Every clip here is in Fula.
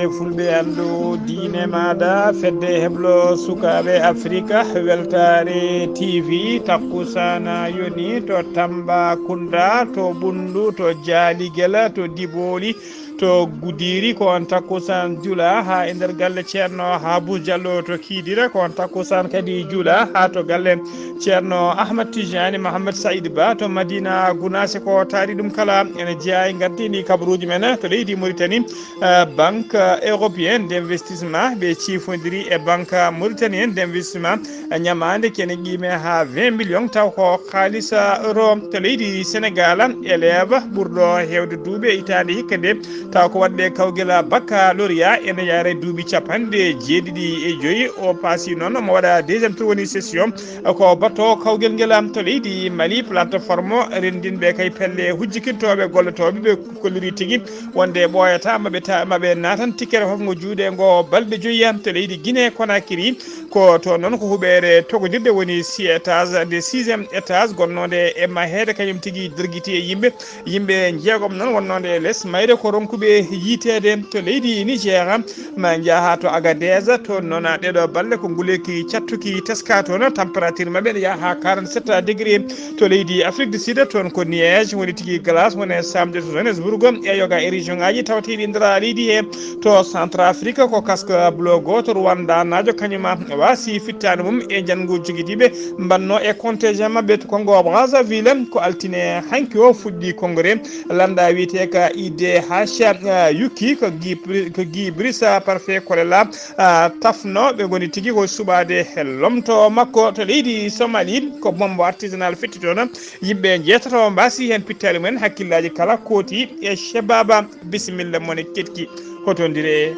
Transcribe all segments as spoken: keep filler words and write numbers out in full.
Fulɓe anndu diine maaɗa, fedde heblo sukaaɓe Afrika, weltaare T V, takkusana yoni to Tambacounda, to Bundu, to Jaaligela, to Diboli, to Gudiri, ko on takkusaan jula haa e nder galle Ceerno Habu Jallo to Kidira, ko on takkusaan kadi jula haa to galle Ceerno Ahmad Tijani Mohamed Said Ba to Madina Gunaasi. Ko taari ɗum kala ene jeyaa e ngardiindi kabaruuji men to leydi Mauritanie. Eh, Banque Européenne d'Investissement ɓe ciifondiri e Banque Mauritanienne d'Investissement, ñamaande kene qiime haa vingt millions, taw ko kaalis euro. To leydi Senegal, élève ɓurɗo heewde duuɓi e hitaande hikka nde, taw ko waɗde kawgel baccalauréat, ene yaara e duuɓi capanɗe jeeɗiɗi e joyi. O paasi noon omo waɗa deuxième tour, woni session, ko baɗto kawgel ngel. To leydi Mali, plateforme renndinɓe kay pelle hujjikintooɓe gollotooɓe, ɓe kolliri tigi wonde ɓooyata maɓe ta-, maɓe naatan tikkere hofngo juuɗe ngo balɗe joyi. To leydi Guinée Conakry, ko to noon ko huɓeere togodirde woni six étage, nde sixième étage gonnoonde e maheede, kañum tigi dirgiti e yimɓe. Yimɓe jeegom noon wonnoonde e les mayre ko ronkuɓe yiiteede. To leydi Niger, ma njaha to Agadez, toon noon ɗeɗo balɗe ko nguleyki cattuki teska toon, température maɓɓe ene yaha quarante-sept degré. To leydi Afrique du Sud, toon ko nuage woni tigi, glace woni e samde to Johannesburg e yoga e région ngaji tawteɗi ndera leydi he. To Centrafrique ko casque bleu goto Rwanda naajo kañuma wasi fittaandu mum e janngo jogidiiɓe mbanno e contingent maɓɓe to Congo Brazzaville. Ko altine hanki o fuɗɗi congrès lannda wiyetee ka I D H, ah, yukki ko Guy Bri-, ko Guy Brice, ah, parfait Kolela, ah, tafno ɓe ngoni tigi ko suɓaade e lomto makko. To leydi Somali ko bombo artisanal fetti toon. Yimɓe jeetato mbaasi heen pittaali mumen, hakkillaaji kala kooti e Shebaba. Bisimilla mone keɗki. Hoto ndire,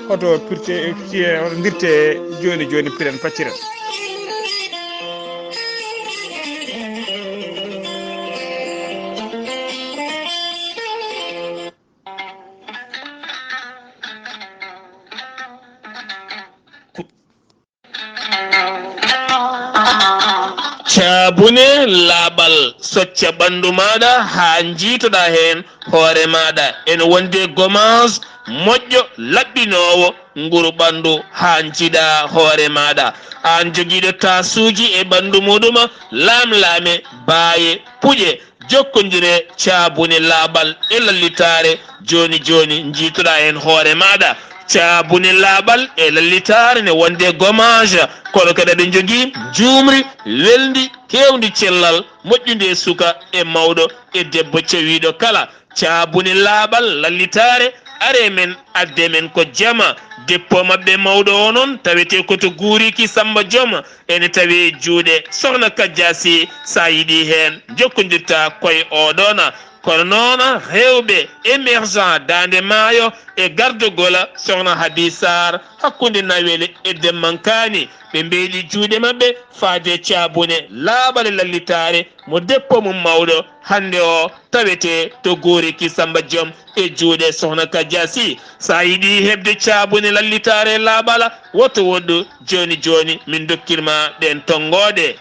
hoto pirte, hoto ndirte jooni jooni, piren pacciren. Caabune laaɓal, socca ɓanndu maaɗa haa njiitoɗaa heen hoore maaɗa. Ene wondi e gommage moƴƴo laɓɓinoowo nguru ɓanndu haa njiiɗaa hoore maaɗa. Aan jogiiɗo taasuuji e ɓanndu muɗum, laamlaame, baaye, puƴe, jokkondire caabune laaɓal e lallitaare jooni jooni, njiitoɗaa heen hoore maaɗa. Caabune laaɓal e lallitaare ne wondi e gommage, kono kadi aɗa jogii njuumri welndi, keewndi cellal, moƴƴundi e suka e mawɗo e debbo cawiiɗo kala. Caabune laaɓal lallitaare, aree men, addee men ko jama. Dépôt maɓɓe mawɗo o noon tawetee ko to Guuriki Samba Joom, ene tawee juuɗe Sohna Kajja Sy. So a yiɗii heen, njokkondirtaa ko e oo ɗoon. Kono noon, rewɓe émergent Daande Maayo e gardagol Sohna Habi Sarr hakkunde Nawel e Demmankaani, ɓe mbeeɗi juuɗe maɓɓe faade caabune laaɓal e lallitaare mo dépôt mum mawɗo hannde o tawetee to Guuriki Samba Joom e juuɗe Sohna Kajja Sy. So a yiɗii heɓde caabune lallitaare laaɓal, woto woɗɗu, jooni jooni min ndokkir ma ɗeen tonngooɗe.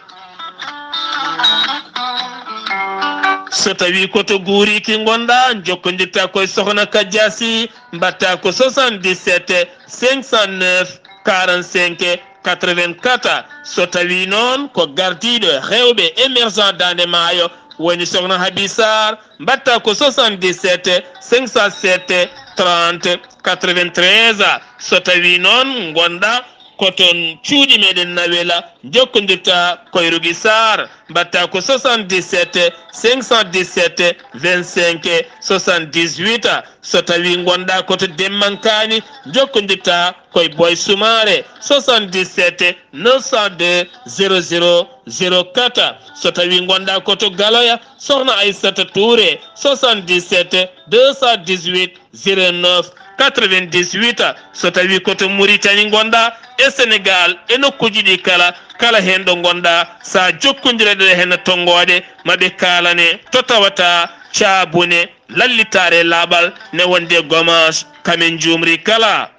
So tawii ko to Guuriki ngonɗaa, njokkondirtaa ko e Sohna Kajja Sy, mbaɗtaa ko soixante-dix-sept cinq cent neuf quarante-cinq quatre-vingt-quatre. So tawii noon ko gardiiɗo rewɓe émergent Daande Maayo woni Sohna Habi Sarr, mbaɗtaa ko soixante-dix-sept cinq cent sept trente quatre-vingt-treize. So tawii noon ngonɗaa ko toon cuuɗi meɗen Nawel, njokkondirtaa ko e Rougui Sarr, mbaɗtaa ko soixante-dix-sept cinq cent dix-sept vingt-cinq soixante-dix-huit. So tawii ngonɗaa ko to Demmankaani, njokkondirtaa ko e Boy Soumaré, soixante-dix-sept neuf cent deux zéro zéro zéro quatre. So tawii ngonɗaa ko to Galoya, Sohna Aissata Touré, soixante-dix-sept deux cent dix-huit zéro neuf quatre-vingt-dix-huit. So tawii ko to Mauritanie ngonɗaa, e Sénégal, e nokkuuji ɗi kala, kala heen ɗo ngonɗaa, so a jokkondirat e heen tonngooɗe, ma ɓe kaalane to tawataa caabune lallitaare laaɓal ne wondi e gommage. Kamen njuumri kala.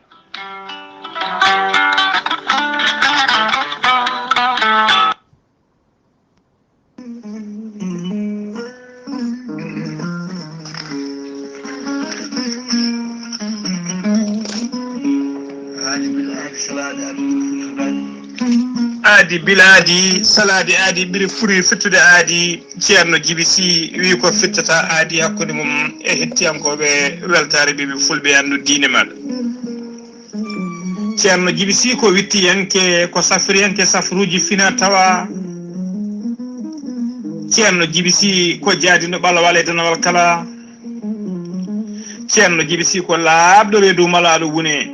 Aadi bilaadi, salaade aadi ɓuri furi fittude aadi. Ceerno Jibi Si wi ko fittata aadi hakkunde mum e hettiyankooɓe weltaare ɓiɓɓe fulɓe anndu diine maɓɓe. Ceerno Jibi Si ko wittiyanke, ko safriyanke safruuji fina tawa. Ceerno Jibi Si ko jaadinɗo ɓalawal e danawal kala. Ceerno Jibi Si ko laaɓɗo reedu malaaɗo wune.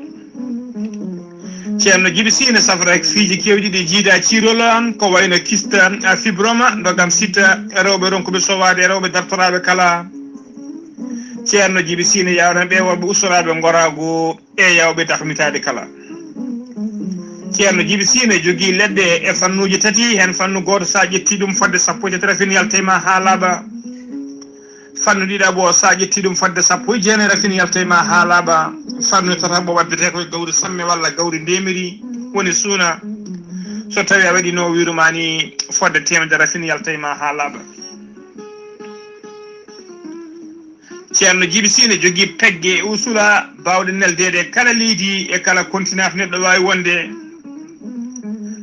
Ceerno Jibi Si ne safra fiiji keewɗi ɗi jiida ciirol, ko wayno kista, a fibroma, ndogam sita, e rewɓe ronkuɓe sowaade, e rewɓe dartoraaɓe kala. Ceerno Jibi Si ne yawna ɓe worɓe ustoraaɓe ngoraagu e yawɓe dahmitaade kala. Ceerno Jibi Si ne jogii leɗɗe e fannuuji tati, heen fannu gooto, so a ƴettii ɗum, fodde sappo e tati rafin yalta e ma haa laaɓa. Fannu ɗiɗaɓo, so a ƴettii ɗum, fodde sappo e jeenayi rafin yalta e ma haa laaɓa. Fannu tataɓo waddetee ko e gawri samme walla gawri ndemiri, woni suuna. So tawii a waɗiino wiiru ma ni, fodde teemedere rafin yalta e ma haa laaɓa. Ceerno Jibi Si ne jogii pegge e usula baawɗe neldeede e kala leydi e kala kontinent neɗɗo waawi wonde,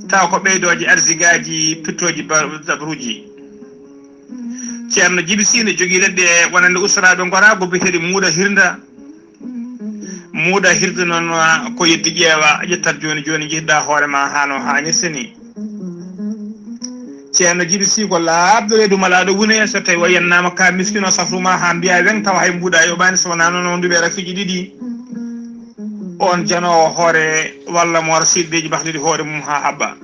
tawa ko ɓeydooje arsigaaji, pittooji ba-, dabruuji. Ceerno Jibi Si ne jogii leɗɗe wonande ustoraaɓe ngoraagu biyeteeɗi muuɗa hirnda. Muuɗa hirnda noon, ko yeddi ƴeewa, ƴettat jooni jooni, njehdaa hoore ma haa no haanirta ni. Ceerno Jibi Si ko laaɓɗo reedu malaaɗo wune, so tawi o yennaama ka miskino safru ma haa mbiya weŋ, tawa hay mbuuɗa yoɓaani, so wonaa noon o nduɓe rafiiji ɗiɗi. On janoowo hoore walla mo wara siɗɗeeji bahliri hoore mum haa haɓɓa.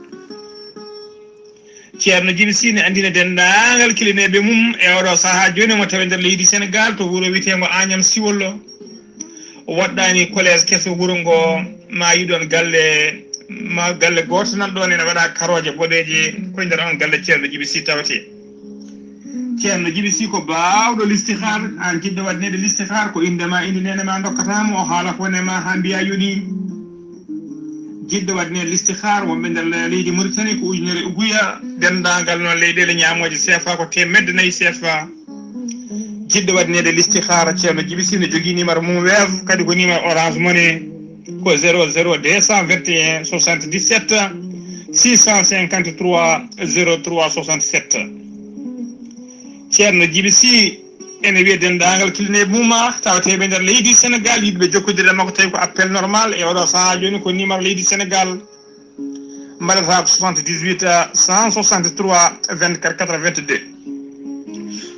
Ceerno Jibi Si ne anndina denndaangal kilineeɓe mum e oɗo sahaa jooni, mo tawi nder leydi Senegaal to wuro wiyeteengo Agnam Siwollo. Waɗɗaani kolees keso wuro ngo, ma yiɗon galle, ma galle gooto nan ɗoon ene waɗa karooje boɗeeje, koye nder on galle Ceerno Jibi Si tawetee. Ceerno Jibi Si ko baawɗo listihaar, aan jiɗɗo waɗneede listihaar, ko innde ma, innde neene ma ndokkata mo, o haala ko woni e ma haa mbiya yoni. Jiɗɗo waɗneede listihaar, wonɓe nder le-, leydi Mauritanie ko ujunere uguya, denndaangal noon leyɗeele ñaamooje C F A ko teemedde nayi C F A. Jiɗɗo waɗneede listihaara, Ceerno Jibi Si ne jogii numéro mum Wave, kadi ko numéro Orange Money, ko zéro zéro deux cent vingt et un soixante-dix-sept six cent cinquante-trois zéro trois soixante-sept. Ceerno Jibi Si ene wiya denndaangal kilineeɓe mum tawateeɓe nder leydi Senegaal, yiɗɓe jokkondirde e makko tawi ko appel normal e oɗo sahaa jooni, ko numéro leydi Senegaal. Mbaɗata ko soixante-dix-huit, cent soixante-trois, vingt-quatre, quatre-vingt-deux.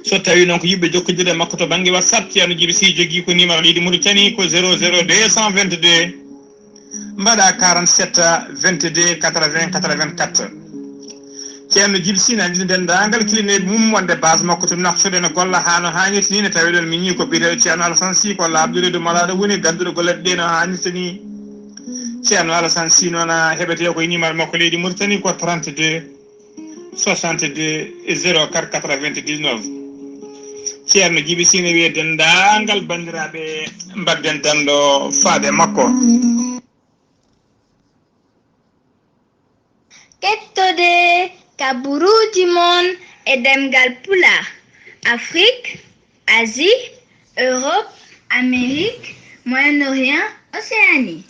So tawii noon ko yiɗɓe jokkondirde e makko to bannge WhatsApp, Ceerno Jibi Si jogii ko numéro leydi Mauritanie ko zéro zéro deux cent vingt-deux, mbaɗa quarante-sept, vingt-deux, quatre-vingts, quatre-vingt-quatre. Ceerno Jibi Si ne anndina denndaangal kilineeɓe mum wonde base makko to Nouakchott ene golla haa no haanirta ni, ne tawi ɗoon miñi ko biyeteeɗo Ceerno Alassane Sy, ko laaɓɗo reedu malaaɗo woni, gannduɗo golle ɗe no haanirta ni. Ceerno Alassane Sy noon heɓetee ko e numéro makko leydi Mauritanie ko trente-deux, soixante-deux, zéro quatre, quatre-vingt-dix-neuf. Ceerno Jibi Si ne wiya denndaangal banndiraaɓe, mbaɗden danndo faade makko. Kettode kaburuuji mon e ɗemngal Pulaar, Afrique, Asie, Europe, Amérique, Moyen-Orient, Océanie.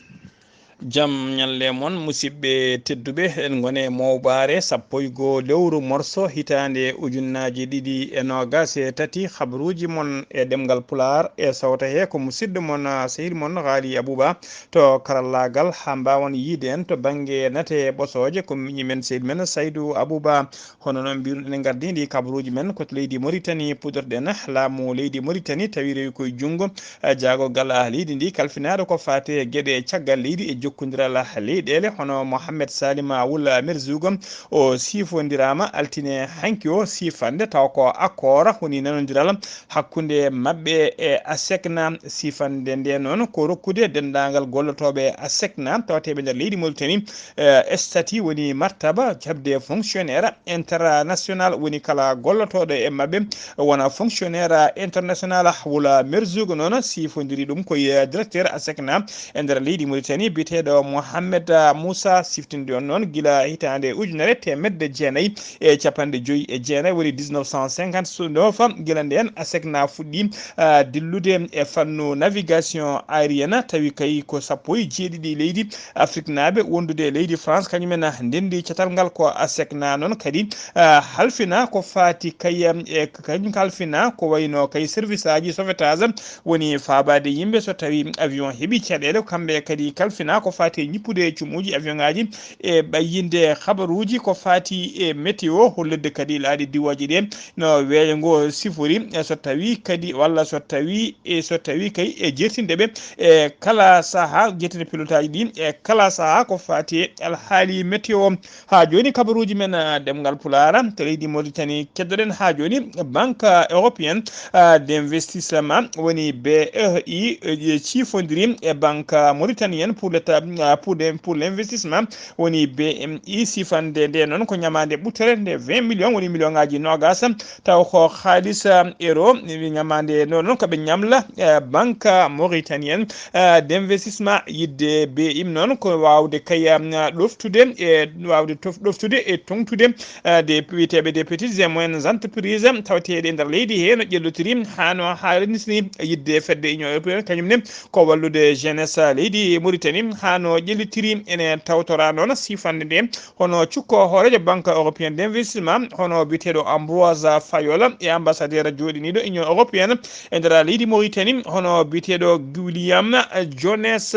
Jam ñalle mon, musidɓe tedduɓe, en ngone mowbaare sappo e goo lewru morso hitaande ujunnaaji ɗiɗi e noogas e tati. Habruuji mon e ɗemngal Pulaar e sawta he ko musidɗo mon, ah, sehil mon Haali Abuba to karallaagal, haa mbaawan yiide en to bannge nate ɓosooje, ko miñi men sehil men Saydu Abuba. Hono noon mbiruɗen, en ngardii ndi kabaruuji men ko to leydi Mauritanie puɗorɗen. Laamu leydi Mauritanie tawi rewi koye junngo, eh, jaagorgal, ah, leydi ndi kalfinaaɗo ko faati e geɗe caggal leydi e jokkondiral, ah, leyɗeele. Hono Mohamed Salima Wul Merzoug, o siifondiraama altine hanki o siifande, tawa ko accord woni nanondiral hakkunde maɓɓe e ASECNA. Siifande nde noon ko rokkude denndaangal gollotooɓe ASECNA tawateeɓe nder leydi Mauritanie, eh, statut woni martaba jaɓde fonctionnaire international, woni kala gollotooɗo e maɓɓe wona fonctionnaire international. Wula Merzoug noon siifondiri ɗum ko e directeur ASECNA e nder leydi Mauritanie, biyetee Biyeteeɗo Mohamed, ah, Moussa siftinde on noon gila hitaande ujunere teemedde jeenayi e capanɗe joyi e jeenayi, woni dix-neuf cent cinquante-neuf, gila ndeen ASECNA fuɗɗi, ah, dillude e fannu navigation aérienne, tawi kay ko sappo e jeeɗiɗi leydi Afriknaaɓe wondude e leydi France, kañumen ndenndi catal ngal. Ko ASECNA noon kadi, ah, halfina ko faati kay, em, e kañum halfina ko wayno kay service aji sauvetage, woni faabaade yimɓe so tawi avion heɓi caɗeele. Kamɓe kadi kalfina ko faati e ñippude cumuuji avion ngaji e ɓayyinde habaruuji ko faati e météo, hollirde kadi laaɗe diiwaaji ɗe no weeyo ngo sifori, e so tawi kadi, walla so tawi, e so tawi kay e jeertinde ɓe e kala saha, jeertinde pilotaji ɗi e kala saha ko faati e alhaali météo. Haa jooni, kabaruuji men, ah, ɗemngal Pulaar to leydi Mauritanie keddoɗen. Haa jooni, Banque Européenne, ah, d'Investissement, woni B E I, eh, cifondiri e Banque Mauritanienne pour l'État, ah, pour, pour l'Investissement, woni B M I, sifande nde noon ko ñamaande ɓuttere nde vingt millions, woni million ngaji noogas, taw ko haalis, ah, euro, ñamaande nde noon ko ɓe ñamla, eh, Banque Mauritanienne, eh, d'Investissement. Yidde B M I noon ko waawde kay, ah, ɗoftude e waawde tof-, ɗoftude e toŋtude, eh, des wiyeteeɓe des petites et moyennes entreprises tawateeɗe e nder leydi he no ƴellotiri haa no haaliniri. Yidde fedde Union Européenne kañum ne ko wallude jeunesse leydi Mauritanie haa no ƴellitiri. Ene tawtora noon sifande nde hono cukko hooreejo Banque Européenne d'Investissement, hono biyeteeɗo Ambroise Fayola, e ambassadeur jooɗiniiɗo Union Européenne e nder leydi Mauritanie, hono biyeteeɗo William Jones.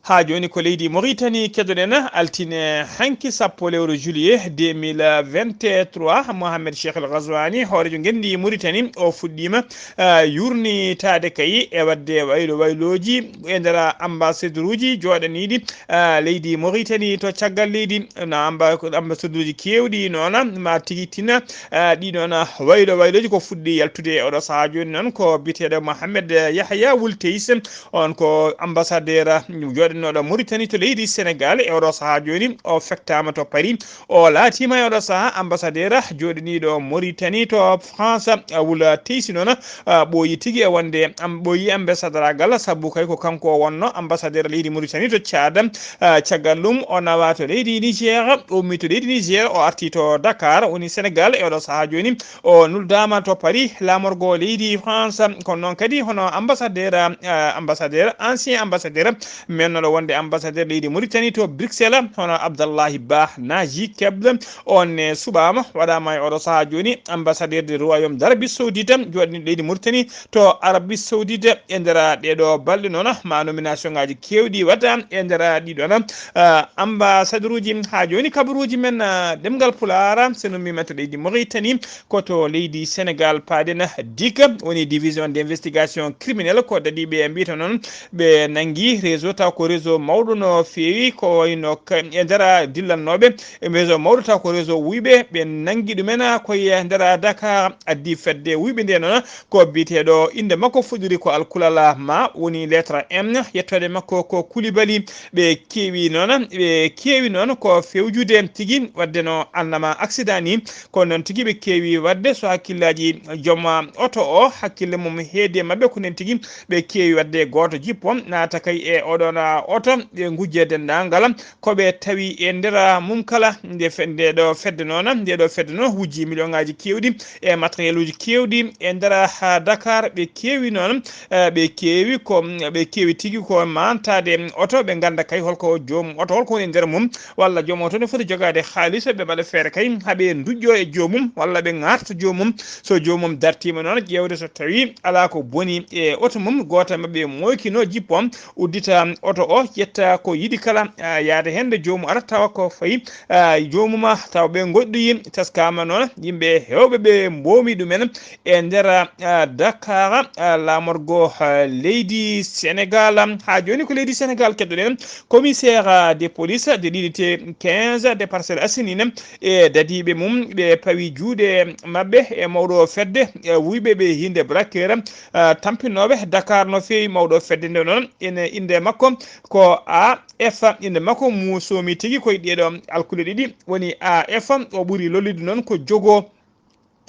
Haa jooni ko leydi Mauritanie keddoɗen. Altine hanki sappo lewru juillet deux mille vingt-trois, Mohamed Cheikh El Ghazouani, hooreejo ngenndi Mauritanie, o fuɗɗiima, ah, yurnitaade kay e waɗde waylo waylooji e nder ambassaderuuji jooɗaniiɗi, ah, leydi Mauritanie to caggal leydi. No amba-, ambassaderuuji keewɗi noon ma tigi tina, ah, ɗi noon waylo waylooji ko fuɗɗi yaltude e oɗo sahaa jooni noon ko biyeteeɗo Mohamed Yahya Wul Teis. On ko ambassadeur jooɗinooɗo Mauritanie to leydi Sénégal. E oɗo sahaa jooni o fektaama to Paris. O laatiima e oɗo sahaa ambassadeur jooɗiniiɗo Mauritanie to France. Wul Teis noon, ah, ɓooyi tigi e wonde am-, ɓooyi ambassadeur gal, sabu kay ko kanko wonno ambassadeur leydi Mauritanie to Tchad. Ah, caggal ɗum o nawa to leydi Niger, o ummi to leydi Niger, o arti to Dakar, woni Sénégal. E oɗo sahaa jooni o nuldaama to Paris, laamorgo leydi France. Kono noon kadi hono ambassadeur, ah, ambassadeur, ancien ambassadeur, mennoɗo wonde ambassadeur leydi Mauritanie to Bruxelles, hono Abdallahi Bah Naji Kebl, on ne suɓaama, waɗaama e oɗo sahaa jooni ambassadeur de Royaume d'Arabie Saoudite, jooɗani leydi Mauritanie to Arabie Saoudite. E nder ɗeɗo balɗe noon, ma nomination ngaji keewɗi waɗa e nder ɗiɗon, ah, ambassadeur uji. Haa jooni kabaruuji men, ah, ɗemngal Pulaar, so no mbiimi to leydi Mauritanie, ko to leydi Sénégal paaɗen. DIC, woni division d'investigation criminelle, ko dadiiɓe mbiyata noon, ɓe nanngi réseau, taw ko réseau mawɗo no feewi, ko wayno ka-, e nder dillannooɓe, e réseau mawɗo, taw ko réseau wuyɓe, ɓe nanngi ɗumen ko e nder Dakar. Addi fedde wuyɓe nde noon ko biyeteeɗo, innde makko fuɗɗiri ko alkulala ma, woni lettre M, yettoode makko ko Koulibaly. Ɓe keewi noon, ɓe keewi noon ko fewjude tigi, wadde no annama accident ni, ko noon tigi ɓe keewi wadde. So hakkillaaji joom oto o, hakkille mum heedi e maɓɓe, ko nden tigi ɓe keewi wadde gooto jippo, naata kay e oɗon oto, ɓe ngujje denndaangal ko ɓe tawi e nder mum kala. Nde fe-, nde ɗo fedde noon, nde ɗo fedde noon wujji million ngaji keewɗi e matériel uji keewɗi e nder, ha, Dakar. Ɓe keewi noon, eh, ɓe keewi ko, ɓe keewi tigi ko mantaade oto, ɓe ngannda kay holko joom oto, holko woni e nder mum, walla joom oto ne foti jogaade haalis, ɓe mbaɗa feere kay haa ɓe nduƴƴo e joomum, walla ɓe ŋaarta joomum. So joomum dartiima noon, ƴeewde so tawi alaa ko boni e oto mum, gooto e maɓɓe moykino jippo, uddita oto o, ƴetta ko yiɗi kala, ah, yaada heen. Nde joomum ara, tawa ko fayi, ah, joomum, tawa ɓe ngoɗɗoyi, taskaama noon yimɓe heewɓe ɓe mboomi ɗumen e nder, ah, Dakar, ah, laamorgo, ah, leydi Sénégal. Haa jooni ko leydi Sénégal keddoɗen. Commissaire, ah, de police de l'unité quinze de Parcelles Assainies e dadiiɓe mum, ɓe pawi juuɗe maɓɓe e mawɗo fedde, e wuyɓe ɓe hinnde braqueur, ah, tampinooɓe Dakar no feewi. Mawɗo fedde nde noon, ene innde makko ko A F. Innde makko mu soomi tigi koye ɗeɗo alkule ɗiɗi, woni A F. O ɓuri lollude noon ko jogo.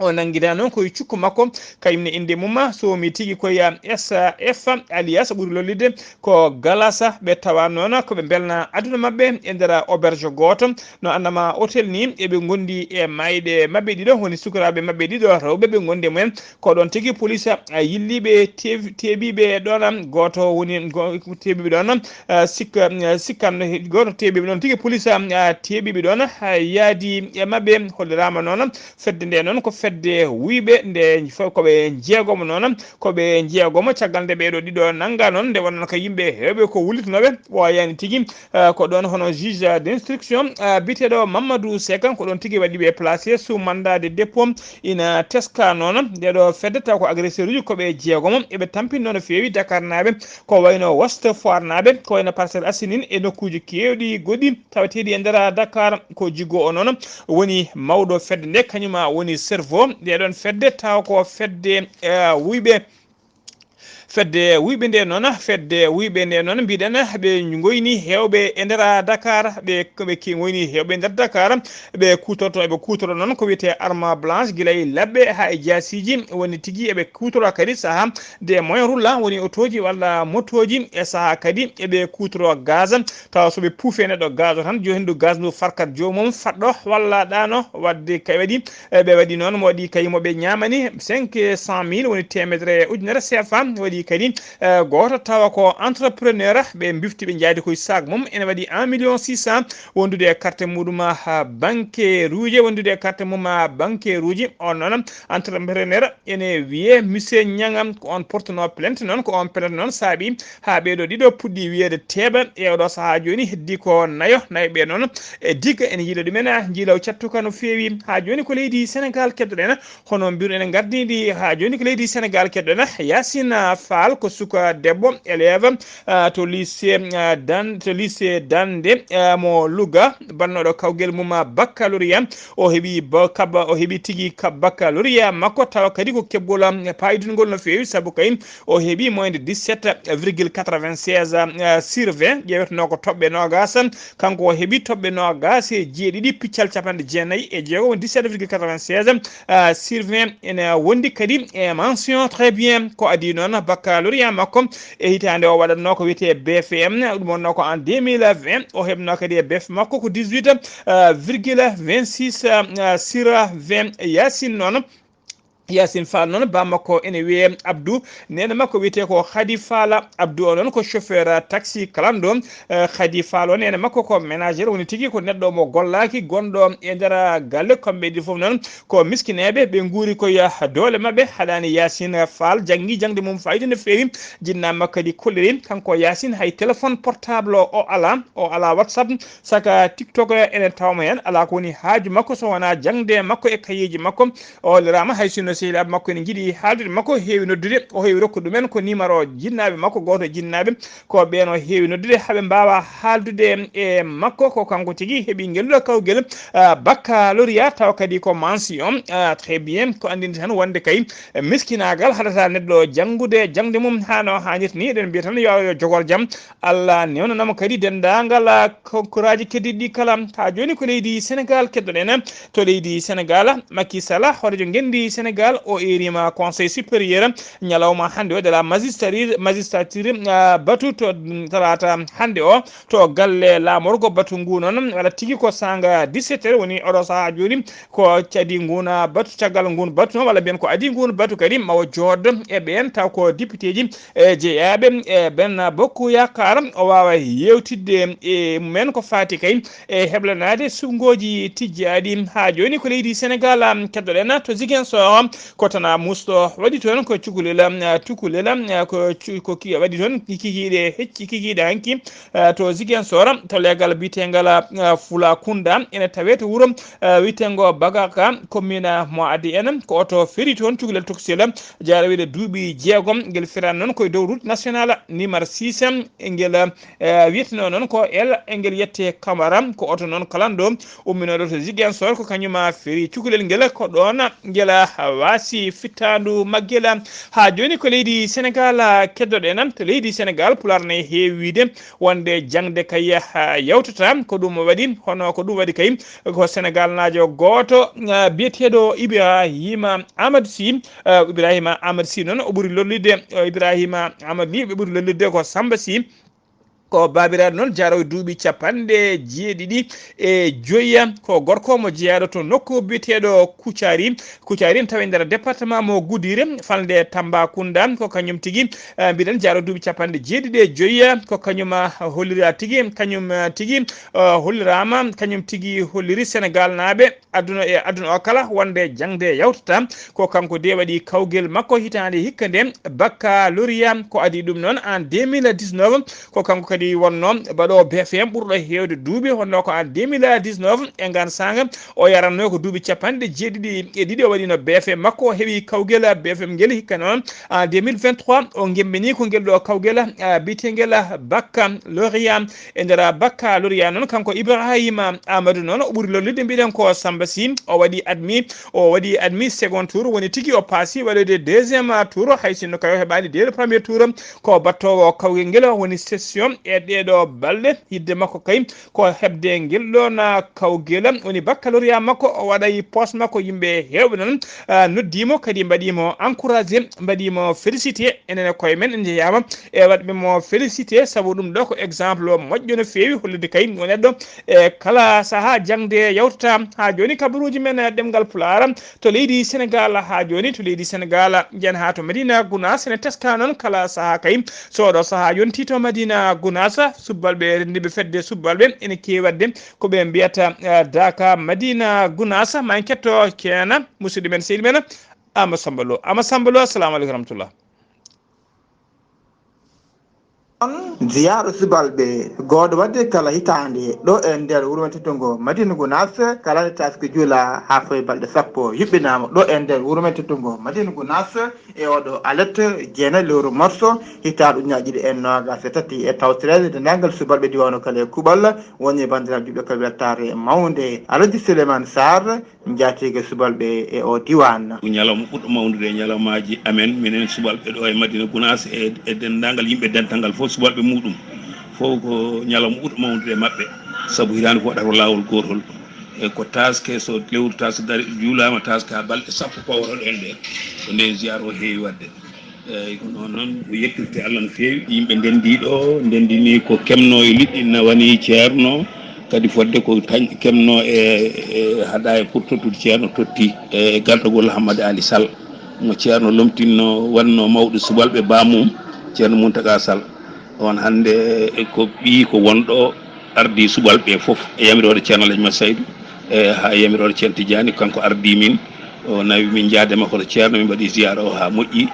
O nanngida noon koye cukko makko, kañum ne innde mum, so mi tigi koye S F, alias ɓuri lollide ko Galasa. Ɓe tawa noon ko ɓe mbelna aduna maɓɓe e nder auberge gooto, no annama hôtel ni. Eɓe ngondi e mayɗe maɓɓe ɗiɗo, woni sukaraaɓe maɓɓe ɗiɗo rewɓe ɓe ngondi e mumen. Ko ɗoon tigi police, a, yilliiɓe teew-, teeɓiiɓe ɗoon, gooto woni go-, teeɓiiɓe ɗoon, a, sikka, a, sikkan gooto teeɓiiɓe ɗoon tigi police, a, teeɓiiɓe ɗoon, a, yaadi e maɓɓe, holliraama noon. Fedde nde noon ko fedde wuyɓe, nde fo-, ko ɓe jeegomo noon, ko ɓe jeegomo. Caggal nde ɓeeɗo ɗiɗo nannga noon, nde wonno ko yimɓe heewɓe ko wullitunooɓe, ɓooyaani tigi, eh, ko ɗoon hono juge d'instruction, eh, biyeteeɗo Mamadou Seck, ko ɗoon tigi waɗi ɓe placé sous mandat de dépôt, ina teska noon. Nde ɗo fedde taw ko agresseur uji ko ɓe jeegomo, eɓe tampinno no feewi Dakarnaaɓe, ko wayno Ouest Foire naaɓe, ko wayno Parcelles Assainies e nokkuuji keewɗi goɗɗi taweteeɗi e nder Dakar. Ko Jigo o noon woni mawɗo fedde nde, kañum woni cerveau nde ɗoon fedde, taw ko fedde, eh, wuyɓe. Fedde wuyɓe nde noon, fedde wuyɓe nde noon, mbiɗen ɓe ngoyni heewɓe e nder Dakar, ɓe, ɓe ki-, ngoyni heewɓe e nder Dakar, ɓe kuutorto, eɓe kuutoro noon ko wiyetee arme blanche, gila e laɓɓe haa e jaasiiji, woni tigi eɓe kuutoro kadi sahaa des moyens roulants, woni otooji walla motooji, e sahaa kadi eɓe kuutoro gaz, tawa so ɓe puufii neɗɗo gaz o tan, jo henndu gaz ndu farkat joomum faɗɗo walla ɗaano, waɗde kay waɗi, e ɓe waɗi noon, mo waɗi kay mo ɓe ñaamani cinq cent mille, woni teemedere ujunere C F A, waɗi kadi, e, gooto tawa ko entrepreneur, ɓe mbifti ɓe njaadi koye sac mum, ene waɗi un million six cent wondude e carte muɗum ha banque ruuje, wondude e carte mum ha banque ruuje. On noon entrepreneur ene wiyee Monsieur Niang, ko on portuno plainte noon, ko on plainte noon saabi haa ɓeeɗo ɗiɗo puɗɗi wiyeede teeɓa e oɗo sahaa jooni, heddi ko nayo, nayo ɓe noon e digga ene yiilo ɗumen, njiilaw cattuka no feewi. Haa jooni ko leydi Senegaal keddoɗen, hono mbiru ene ngardiɗi haa jooni ko leydi Senegaal keddoɗen. Yacine Fall ko suka debbo, élève, ah, to lycée, ah, Dan-, to lycée Dande, ah, mo Louga, bannoɗo kawgel mum, ah, baccalauréat. O heɓi ba-, kaba-, o heɓi tigi ka-, baccalauréat makko, tawa kadi ko keɓgol, ah, paydungol no feewi, sabu kay o heɓi moins de dix-sept virgule quatre-vingt-seize, ah, sur vingt, ƴeewetenoo ko toɓɓe noogaas. Kanko o heɓi toɓɓe noogaas e jeeɗiɗi piccal capanɗe jeenayi e jeego, dix-sept virgule quatre-vingt-seize, ah, sur vingt. Ene wondi kadi e mention très bien. Ko adii noon baccalauréat makko e hitaande o waɗatnoo ko wiyetee B F M, ɗum wonnoo ko en deux mille vingt. O heɓnoo kadi e B F makko ko dix-huit, ah, virgule vingt-six, ah, sur vingt. Yacine noon, Yacine Fall noon, ba makko ene wiyee Abdou, neene makko wiyetee ko Khady Fall. Abdou o noon ko chauffeur taxi clando. Eh, Khady Fall o, neene makko ko ménagère, woni tigi ko neɗɗo mo gollaaki, gonɗo e nder galle. Kamɓe ɗiɗo fof noon ko miskineeɓe, ɓe nguuri ko e doole maɓɓe. Haɗaani Yacine Fall janngi jaŋde mum fayida no feewi, jinnaa makko kadi kolliri. Kanko Yacine hay téléphone portable o alaa, o alaa WhatsApp, saka TikTok ene tawma heen. Alaa ko woni haaju makko so wonaa jaŋde makko e kayeeji makko. O holliraama hay sinno sehilaaɓe makko ene njiɗi haaldude makko, heewi noddude, o heewi rokkude ɗumen ko numéro jinnaaɓe makko, gooto e jinnaaɓe ko ɓeen o heewi noddude, haa ɓe mbaawa haaldude e makko. Ko kanko tigi heɓi ngel ɗo kawgel, ah, baccalauréat, tawa kadi ko mention, ah, très bien. Ko anndinde tan wonde kay miskinaagal haɗata neɗɗo janngude jaŋde mum haa no haanirta ni. Eɗen mbiya tan yo Allah yo jogor jam, Allah newnanamo kadi denndaangal, ah, konkoraaji keddiiɗi ɗi kala. Haa jooni ko leydi Senegaal keddoɗen. To leydi Senegaal, Macky Sall, hooreejo ngenndi Senegaal, o eeriima Conseil supérieur ñalawma hannde o de la magistrature, magistrature, ah, batu to, mm, talaata hannde o to galle laamorgo batu ngu noon. Walla tigi ko saanga dix-sept heures woni oɗo sahaa jooni, ko cadi ngun, ah, batu, caggal ngun batu noon, walla mbiyen ko adii ngun batu kadi ma o jooddo e ɓeen taw ko députéji e jeyaaɓe e Benno Bokk Yaakaar, o waawa yeewtidde e mumen ko faati kay e heblanaade suɓngooji tijjaaɗi. Haa jooni ko leydi Senegaal, am, keddoɗen to Ziguinchor, ko tana musɗo waɗi toon ko cukalel, am, tukalel, am, ko cu-, ko ki-, waɗi toon kikiiɗe, hecci kikiiɗe hanki, eh, to Ziguinchor, to leegal biyeteengal, eh, Fulakunda, ene tawee to wuro, eh, wiyeteengo Bagaka, commune mo Adi en. Ko oto feri toon cukalel tokosel, jaara wiyde duuɓi jeegom. Ngel ferani noon ko e dow route nationale numéro six, ngel, eh, wiyetenoo noon ko El, ngel yettee Camara. Ko oto noon kalanɗo umminooɗo to Ziguinchor, ko kañum feri cukalel ngel. Ko ɗoon ngel, ah, waasi fittaandu maggel. Haa jooni ko leydi Senegaal keddoɗen. To leydi Senegaal, Pulaar ne heewi wiyde wonde jaŋde kay yawtata. Ko ɗum waɗi, hono ko ɗum waɗi kay, ko Senegaalnaajo gooto, ah, biyeteeɗo Ibrahima Amadou Sy. Ah, Ibrahima Amadou Sy noon, o ɓuri lollirde, ah, Ibrahima Amadou Ly, ɓe ɓuri lollirde ko Samba Sy. Ko baabiraaɗo noon, jaroowo duuɓi capanɗe jeeɗiɗi e joyi. Ko gorko mo jeyaaɗo to nokku biyeteeɗo Kucari. Kucari ene tawi nder département mo Goudiry, falnde Tambacounda. Ko kañum tigi, eh, mbiɗen, jaroowo duuɓi capanɗe jeeɗiɗi e joyi. Ko kañum, ah, hollira tigi, kañum, ah, tigi, ah, holliraama, kañum tigi holliri Senegaalnaaɓe aduna e aduna o kala wonde jaŋde yawtata. Ko kanko de waɗi kawgel makko hitaande hikka nde, baccalauréat. Ko adii ɗum noon en deux mille dix-neuf, ko kanko kadi wonnoo baɗoowo B F M ɓurɗo heewde duuɓi, wonnoo ko en deux mille dix-neuf e ngaan saanga o yaranno ko duuɓi capanɗe jeeɗiɗi e ɗiɗi, o waɗino B F M makko, o heɓi kawgel B F M ngel. Hikka noon en deux mille vingt-trois o gemmbini ko ngel ɗo kawgel, ah, biyeteengel baccalauréat. E nder baccalauréat noon, kanko Ibrahima Amadou noon, o ɓuri lollirde, mbiɗen ko Samba Sy. O waɗi admis, o waɗi admis second tour, woni tigi o paasi waɗoyde deuxième tour, hay sinno kay o heɓaani dès le premier tour. Ko battoowo kawgel ngel, woni session e ɗeeɗo balɗe. Yiɗde makko kay ko heɓde ngel ɗoon kawgel, woni baccalauréat makko. O waɗa e poos makko, yimɓe heewɓe noon, ah, noddiimo, kadi mbaɗiimo encouragé, mbaɗiimo félicité. Enen e koye men en njeyaama e waɗɓe mo félicité, sabu ɗum ɗo ko exemple moƴƴo no feewi, hollirde kay ko neɗɗo e kala sahaa jaŋde yawtata. Haa jooni kabaruuji men ɗemngal Pulaar to leydi Senegaal, haa jooni to leydi Senegaal, njiyen haa to Madina Gunaas ene teska noon kala sahaa kay. So oɗo sahaa yontii to Madina Gunaas, subalɓe renndiiɓe fedde subalɓe ene keewi waɗde ko ɓe mbiyata, eh, Daaka Madina Gunaas. Ma en ketto ceerno, musidɗo men, seydi men, Amadou Samba Lo. Amadou Samba Lo, assalamu aleykum wa rahmatullah. Ziyaara subalɓe gooto waɗde kala hitaande ɗo e nder wuro men teddungo Madina Gunaas, kala nde taaske juula haa fawi balɗe sappo yuɓɓinaama ɗo e nder wuro men teddungo Madina Gunaas. E oɗo alet jeenayi lewru marso hitaande ujunaaji ɗiɗi e noogaas e tati e tawtoreede denndaangal subalɓe diiwaan o kala e kuuɓal, woni banndiraaɓe juɓɓe kala weltaare mawnde. Alhaji Souleymane Sarr, njaatige subalɓe e o diiwaan. Ko ñalawma ɓurɗo mawnude e ñalawmaaji amen, minen subalɓe ɗo e Madina Gunaas e, e denndaangal yimɓe dental ngal fof, subalɓe muuɗum fof. Ko ñalawma ɓurɗo mawnude e maɓɓe, sabu hitaande fof waɗata ko laawol gootol. E ko taaske, so lewru taaske dari, juulaama taaske haa balɗe sappo pawotoɗen ɗe, ko ndeen ziyaara o heewi waɗde. Eeyi, ko noon noon, o yettirte Allah no feewi. Yimɓe ndenndii ɗo, ndenndinii ko kemnoo e liɗɗi, nawanii ceerno, kadi fodde ko tañ-, kemnoo e, e haɗa e pour tottude ceerno, totti e gardagol Hammadi Ali Sall, mo ceerno lomtinnoo, waɗnoo mawɗo subalɓe, baamum, ceerno Muntaga Sall. On hannde ko ɓiy ko wonɗo ardii subalɓe ɓe fof e yamiroore ceerno Alhaji Mat Saydu, e haa e yamiroore ceerno Tijjaani, kanko ardii min, o nawi min njaade makko to ceerno, min mbaɗi ziyaara o haa moƴƴi.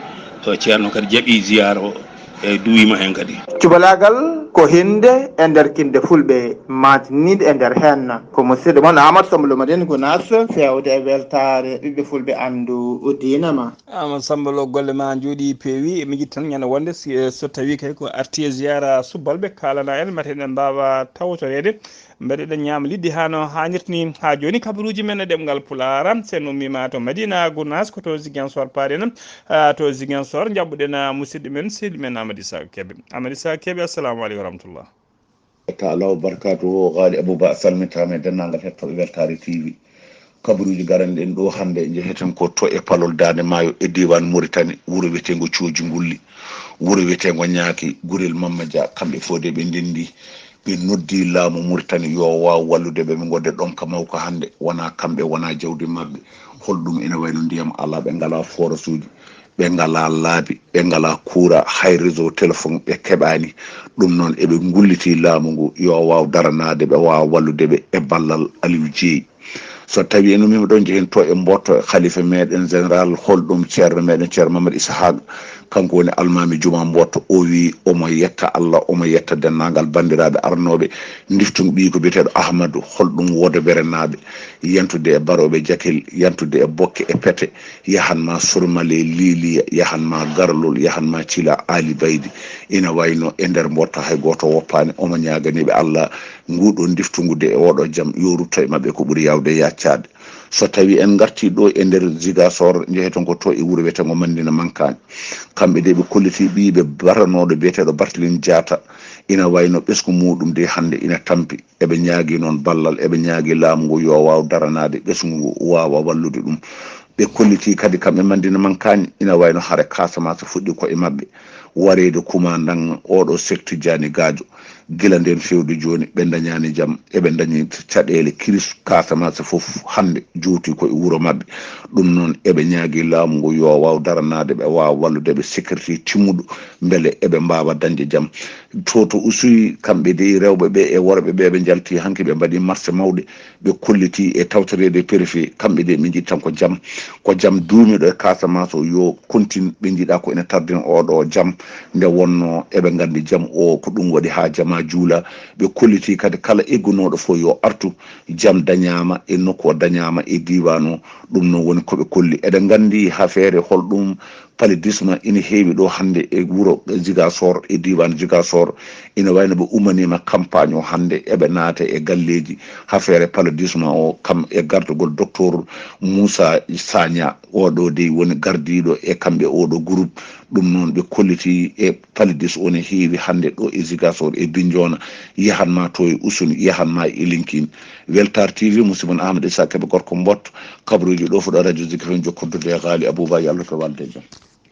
O ceerno kadi jaɓi ziyaara o, e duwiima heen kadi. Cubalaagal ko hinnde e nder kinnde fulɓe, maantiniinde e nder heen. Ko musidɗo mon Aamadu Sammba Lo Madina Gunaas, feewde e weltaare ɓiɓɓe fulɓe anndu diina ma. Aamadu Sammba Lo, golle ma njooɗii peewi. Emin njiɗi tan ñande wonde si, so tawii kay ko artii e ziyaara subalɓe, kaalana en, mate eɗen mbaawa tawtoreede. Mbeɗe ɗen ñaama liɗɗi haa no haanirta ni. Haa jooni kabaruuji men e ɗemngal Pulaar, so en ummiima to Madina Gunaas, ko to Ziguinchor paaɗen. Ah, to Ziguinchor njaɓɓuɗen, ah, musidɗo men, sehil men Amadou Issa Kebe. Amadou Issa Kebe, assalamu aleykum wa rahmatullah. Taala wa barkaatuhu. Gaali Abouba, a salmitaama e denndaangal hettooɓe Weltaare T V. Kabaruuji garanɗi en ɗo hannde, njeheten ko to e palol Daande Maayo e diiwaan Muritani, wuro wiyeteengo Cooji Ngulli, wuro wiyeteengo Ñaaki, Gurel Mamma Dia, kamɓe fof de ɓe ndenndi, ɓe noddi laamu Muritani yo waaw wallude ɓe, ɓe ngonde ɗonka mawka hannde, wonaa kamɓe, wonaa jawdi maɓɓe, holɗum ene wayno ndiyam alaa, ɓe ngalaa forasuuji, ɓe ngalaa laabi, ɓe ngalaa kuuraa, hay réseau téléphone ɓe keɓaani. Ɗum noon, eɓe ngulliti laamu ngu yo waaw daranaade ɓe, waawa wallude ɓe e ballal Aliou Dieye. So tawii en ummiima ɗo, njehen to e Mboto, e Khalifa meɗen Général, holɗum Ceerno meɗen Ceerno Mamadou Isahaaqa, kanko woni Almaami Jumaa Mboto, o wii omo yetta Allah, omo yetta denndaangal banndiraaɓe arnooɓe. Ndiftungu ɓiy ko biyeteeɗo Ahmadu, holɗum Wodoberenaaɓe, yantude e Barooɓe Jakel, yantude e Bokke e Pete, yahan ma Surmale, Liiliya, yahan ma Garlol, yahan ma Cila, Aali Baydi. Ina wayno e nder Mboto hay gooto woppaani, omo ñaaganii ɓe Allah. Nguɗo ndiftungu de e oɗo jam yo rutto e maɓɓe ko ɓuri yaawde yaccaade. So tawi en ngarti ɗo e nder Ziguinchor, njeheten ko to e wuro wiyetengo Mandina Mankani. Kamɓe de ɓe kolliti ɓiyiɓe baranooɗo biyeteeɗo Barthélémy Diatta, ina wayno ɓesngu muɗum de hannde ina tampi. Eɓe ñaagi noon ballal, eɓe ñaagi laamu ngu yo waaw daranaade ɓesngu ngu, waawa wallude ɗum. Ɓe kolliti kadi kamɓe Mandina Mankani, ina wayno hare Casamance fuɗɗi ko e maɓɓe. Wareede kumandan oɗo Cheikh Tidiane Gadio. Gila nden fewde jooni, ɓe ndañaani jam, eɓe ndañi caɗeele kiris. Casamance fof hannde juuti ko e wuro maɓɓe. Ɗum noon, eɓe ñaagi laamu ngu yo waaw daranaade ɓe, waawa wallude ɓe sécurité timmuɗo, mbele eɓe mbaawa dañde jam. To, to usuy, kamɓe de rewɓe ɓe e worɓe ɓe, ɓe njalti hanki, ɓe mbaɗi marche mawɗe, ɓe kolliti e tawtoreede préfet, kamɓe de ɓe njiɗi tan ko jam. Ko jam duumiiɗo e Casamance o yo kontin, ɓe njiɗa ko ene tardin oɗo jam, nde wonno eɓe nganndi jam o ko ɗum waɗi haa jama juula. Ɓe kolliti kadi kala eggunooɗo fof yo artu, jam dañaama e nokku o dañaama e diiwaan o. Ɗum noon woni ko ɓe kolli. Eɗen nganndi hafeere holɗum paludisme ina heewi ɗo hannde e wuro Ziguinchor, e diiwaan Ziguinchor. Ina wayno ɓe ummaniima campagne o hannde, eɓe naata e galleeji hafeere paludisme o, kam e gardagol docteur Moussa Sagna. Oɗo dey woni gardiiɗo e kamɓe oɗo groupe. Ɗum noon ɓe kolliti e paludisme o ne heewi hannde ɗo e Ziguinchor, e Bignona, yahan ma to e Oussouye, yahan ma e Linkin. Weltar T V, musidɗo mon Amadou Issa Kébé, gorko Mbot, kabaruuji ɗo fuɗa radio Zik F M, jokkondirde e Ghali Abouba, yo Allah to walde e jam.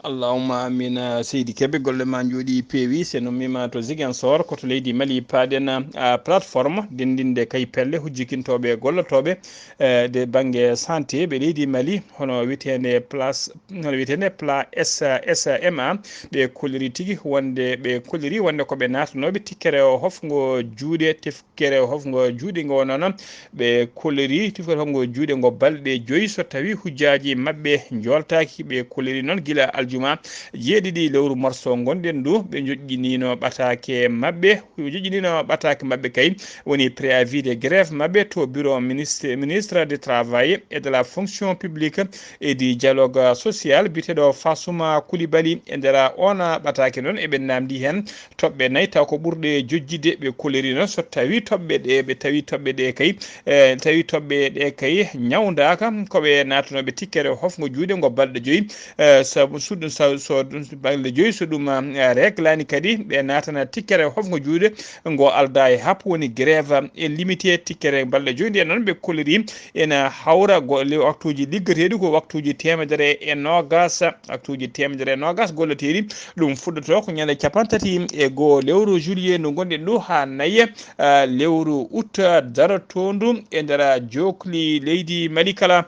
Allahumma amin. Seydi Kebe, golle ma njooɗi peewi. Se noon mima to Ziguinchor, ko to leydi Mali, paaɗen, ah, plateforme denndinde kay pelle hujjikintooɓe e gollotooɓe, eh, de bannge santé ɓe leydi Mali, hono wiyeteende place, hono wiyeteende pla S, S M A. Ɓe kolliri tigi wonde, ɓe kolliri wonde ko ɓe naatanooɓe tikkere o hofngo juuɗe, tikkere o hofngo juuɗe ngo noon. Ɓe kolliri tikkere hofngo juuɗe ngo balɗe joyi so tawi hujjaaji maɓɓe njooltaaki. Ɓe kolliri noon gila aljuma jeeɗiɗi lewru marso ngonɗen ndu, ɓe njoƴƴiniino ɓataake maɓɓe, ɓe njoƴƴiniino ɓataake maɓɓe kay, woni préavis de grève maɓɓe to bureau ministre, ministre de travail et de la fonction publique et du dialogue social, biyeteeɗo Fassouma Coulibaly. E nder oon ɓataake noon, eɓe naamndi heen toɓɓe nayi, taw ko ɓurɗe jojjide. Ɓe kolliri noon so tawi toɓɓe ɗe, ɓe tawi toɓɓe ɗe kay, e tawi toɓɓe ɗe kay ñawndaaka, ko ɓe naatanooɓe tikkere hofngo juuɗe ngo balɗe joyi, e sabu so ɗum, so, so ɗum balɗe joyi, so ɗum, eh, reglani kadi, ɓe naatana tikkere hofngo juuɗe ngo alda e happu, woni grève e limité tikkere balɗe joyi. Nden noon ɓe kolliri ena hawra go-, le-, waktuuji liggeteeɗi ko waktuuji teemedere e noogas, waktuuji teemedere e noogas golleteeɗi. Ɗum fuɗɗoto ko ñande capantati e goo lewru juillet ndu ngonɗen ndu haa nayi, ah, lewru août darotoondu e nder jookli leydi Mali kala.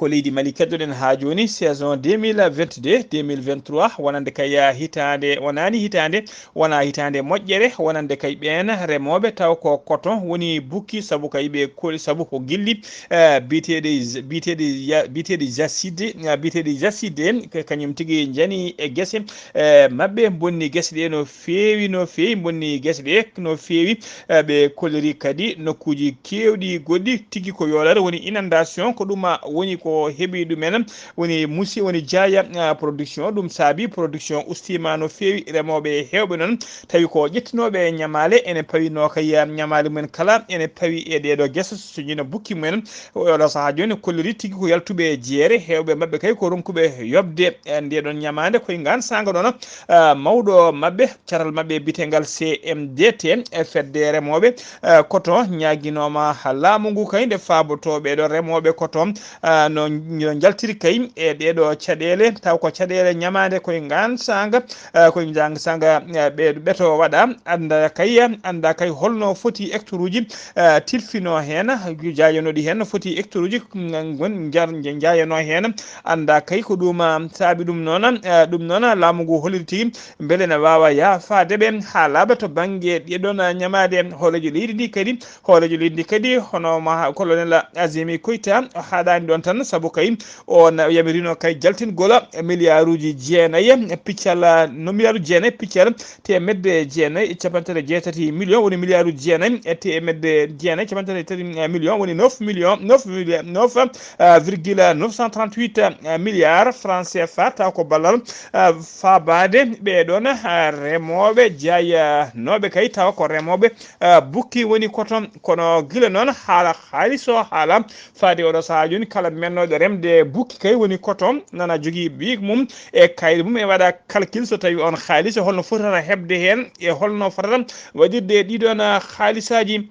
Ko leydi Mali keddoɗen haa jooni, saison deux mille vingt-deux, deux mille vingt-trois, wonande kay hitaande, wonaani hitaande, wonaa hitaande moƴƴere, wonande kay ɓeen remooɓe taw ko coton woni bukki, sabu kay ɓe koli, sabu ko gilli, eh, biyeteeɗi, biyeteeɗi ya-, biyeteeɗi jacide, eh, biyeteeɗi jacide, ka-, kañum tigi njani e gese, eh, maɓɓe, bonni gese ɗe no feewi, no feewi, bonni gese ɗe no feewi. Eh, ɓe kolliri kadi nokkuuji keewɗi goɗɗi tigi ko yoolare woni inondation, ko ɗum, ah, woni ko heɓi ɗumen, woni musi-, woni jaaya, ah, production. Ɗum saabi production ustiima no feewi, remooɓe heewɓe noon tawi ko ƴettunooɓe ñamaale ene pawi no kay, ah, ñamaale mumen kala ene pawi e ɗeeɗo gese, so ñino bukki mumen. Oɗo sahaa jooni kolliri tigi ko yaltuɓe e jeere, heewɓe maɓɓe kay ko ronkuɓe yoɓde, eh, ndeɗon ñamaande. Koye ngaan saanga noon, ah, mawɗo maɓɓe, caral maɓɓe biyetengal C M D T, e fedde remooɓe, eh, coton ñaaginooma laamu ngu kay nde faabotoo ɓeeɗo remooɓe coton, ah, no, no njaltiri kay e ɗeeɗo caɗeele, taw ko caɗeele ñamaande. Koye ngaan saanga, eh, koye ngaan saanga, eh, ɓe, ɓeto waɗa, annda kay, annda kay holno foti hectare uji, eh, tilfino heen, jaayanooɗi heen no foti hectare uji, mm, ngon njar-, nja-, jaayanoo heen, annda kay ko ɗum, ah, saabi ɗum noon, eh, ɗum noon laamu ngu holliri tigi mbele ene waawa yaafaade ɓe haa laaɓa to bannge ɗeɗon ñamaade. Hooreejo leydi ndi kadi, hooreejo leydi ndi kadi, hono ma colonel Azimi Koita, o haaɗaani ɗoon tan, Sabu kay o na- yamirino kay jaltingol miliyaaruuji jeenayi piccal, no miliyaaruuji jeenayi piccal teemedde jeenayi e capanɗe jeetati million, woni miliyaaruuji jeenayi e teemedde jeenayi capanɗe tati million, woni neuf million, neuf million, neuf, ah, virgule neuf cent trente-huit milliards francs C F A, taw ko ballal, ah, faabaade ɓee ɗoon, ah, remooɓe jaayanooɓe kay, tawa ko remooɓe, ah, bukki woni koto. Kono gila noon haala haalis o haala faade oɗo sahaa jooni, kala mennooɗo remde bukki kay woni koto nana jogii bic mum e kayit mum, e waɗa calcul so tawi on haalis holno fotata heɓde heen e holno fotata waɗirde ɗiɗon haalisaaji.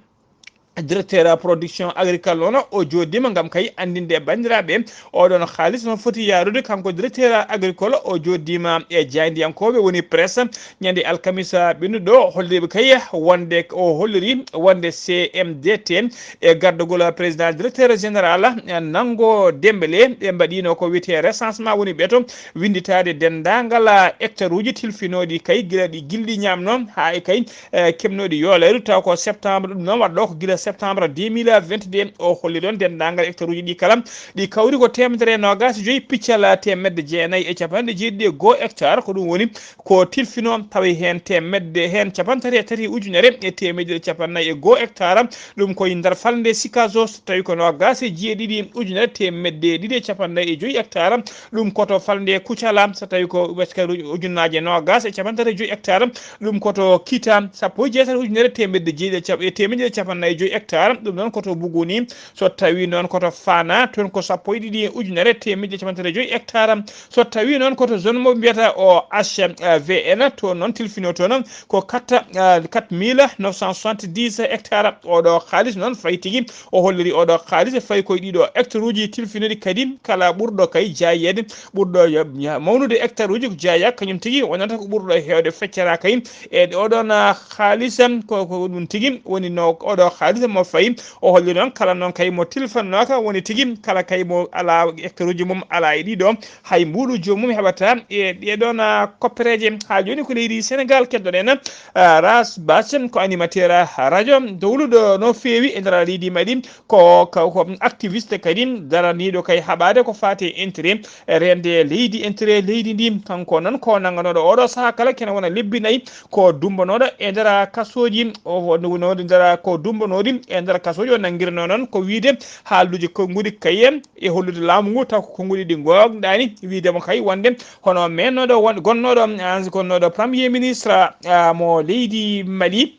Directeur production agricole noon o jooɗiima ngam kay anndinde banndiraaɓe oɗon haalis no foti yaarude. Kanko directeur agricole o jooɗiima e jaayndiyankooɓe, woni presse, ñande alkamisa ɓennuɗo, holliɓe kay wonde, o holliri wonde C M D T e gardagol président directeur général Nango Dembélé, ɓe mbaɗino ko wiyetee recensement, woni ɓe to winnditaade denndaangal hectare uji tilfinooɗi kay gila ɗi gilɗi ñaamno haa e kay, eh, keɓnooɗi yoolaaru, taw ko septembre, ɗum noon waɗɗo ko gila septembre deux mille vingt-deux o holli ɗoon denndaangal hectare uji ɗi kala, ɗi kawri ko teemedere e noogaas e joyi piccal teemedde jeenayi e capanɗe jeeɗiɗi e goo hectare. Ko ɗum woni ko tilfino, tawi heen teemedde, heen capanɗe tati e tati ujunere e teemedde capanɗe nayi e goo hectare. Ɗum ko e nder falnde Sikaso, so tawi ko noogaas e jeeɗiɗi ujunere teemedde ɗiɗi e capanɗe nayi e joyi hectare. Ɗum ko to falnde Kucala, so tawi ko hectare ujunnaaje noogaas e capanɗe tati e joyi hectare. Ɗum ko to Kita, sappo e jeetati ujunere teemedde jeeɗiɗi e cap-, e teemedde jeeɗiɗi e capanɗe nayi e joyi hectare. Ɗum noon ko to Buguni, so tawi noon ko to Fana, toon ko sappo e ɗiɗi ujunere teemedde capanɗe tati e joyi hectare. So tawi noon ko to zone mo mbiyata o H V N, toon noon tilfino toon ko quatre, ah, quatre mille neuf cent soixante-dix hectares. Oɗo haalis noon fayi tigi, o holliri oɗo haalis fayi koye ɗiɗo hectare uji tilfinoɗi kadi, kala ɓurɗo kay jaayeede, ɓurɗo ya-, ya-, mawnude hectare uji ko jaayaa, kañum tigi wonata ko ɓurɗo heewde feccere kay e oɗon, ah, haalis. Ko, ko ɗum tigi woni no oɗo haalis mo fayi. O holli noon kala noon kay mo tilfannooka woni tigi, kala kay mo alaa hectare uji mum alaa e ɗiɗo, hay mbuuɗu joomum heɓata e ɗeɗon, ah, koppereeje. Haa jooni ko leydi Senegaal keddoɗen, ah, Ras Bath, ko animateur, ah, radio dowluɗo no feewi e nder leydi Mali, ko, ko, ko activiste kadi daraniiɗo kay haɓaade ko faati e intérêt reende leydi, intérêt leydi ndi. Kanko noon ko nannganooɗo oɗo sahaa kala kene wona lebbi nayi ko dumbanooɗo e nder kasooji, o wonde nder ko dumbanooɗi e nder kasooji. O nanngiranoo noon ko wiyde haalduuji konnguɗi kay e hollude laamu ngu, taw ko konnguɗi ɗi ngoogɗaani, wiide mo kay wonde hono mennooɗo won-, gonnooɗo, ah, gonnooɗo premier ministre, ah, mo leydi Mali,